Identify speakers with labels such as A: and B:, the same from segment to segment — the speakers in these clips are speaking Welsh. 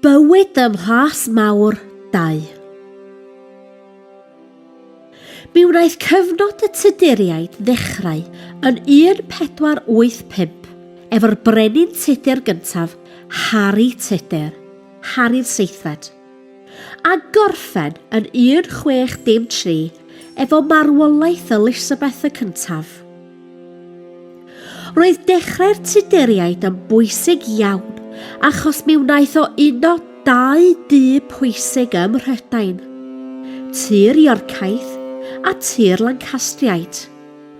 A: Bywyd ym Mhlas Mawr 2. Mi wnaeth cyfnod y Tuduriaid ddechrau yn 1485 efo'r brenin Tudur gyntaf, Harri Tudur, Harri'r Seithfed, a gorffen yn 1603 efo marwolaeth Elisabeth y Cyntaf. Roedd dechrau'r Tuduriaid yn bwysig iawn achos mi wnaeth o uno dau dŷ pwysig ym Mhrydain, Tŷ'r Iorcaidd a Tŷ'r Lancastriaid,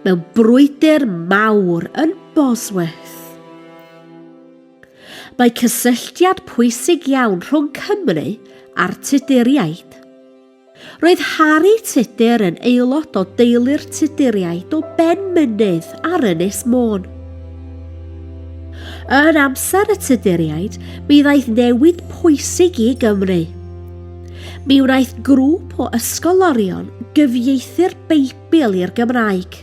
A: mewn brwydr mawr yn Bosworth. Mae cysylltiad pwysig iawn rhwng Cymru a'r Tuduriaid. Roedd Harri Tudur yn aelod o deulu'r Tuduriaid o Benmynydd ar Ynys Môn. Yn amser y Tuduriaid, mi ddaeth newid pwysig i Gymru. Mi wnaeth grŵp o ysgolorion gyfieithu'r Beibl i'r Gymraeg.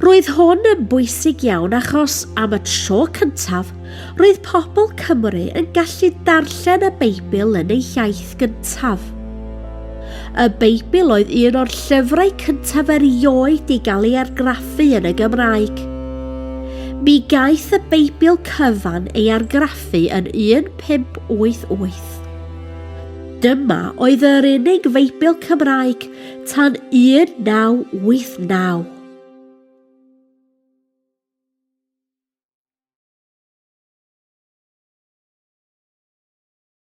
A: Roedd hwn yn bwysig iawn achos am y tro cyntaf, roedd pobl Cymru yn gallu darllen y Beibl yn eu hiaith gyntaf. Y Beibl oedd un o'r llyfrau cyntaf erioed i gael ei argraffu yn y Gymraeg. Mi gaeth y Beibl cyfan ei argraffu yn 1588. Dyma oedd yr unig Feibl Cymraeg tan 1989.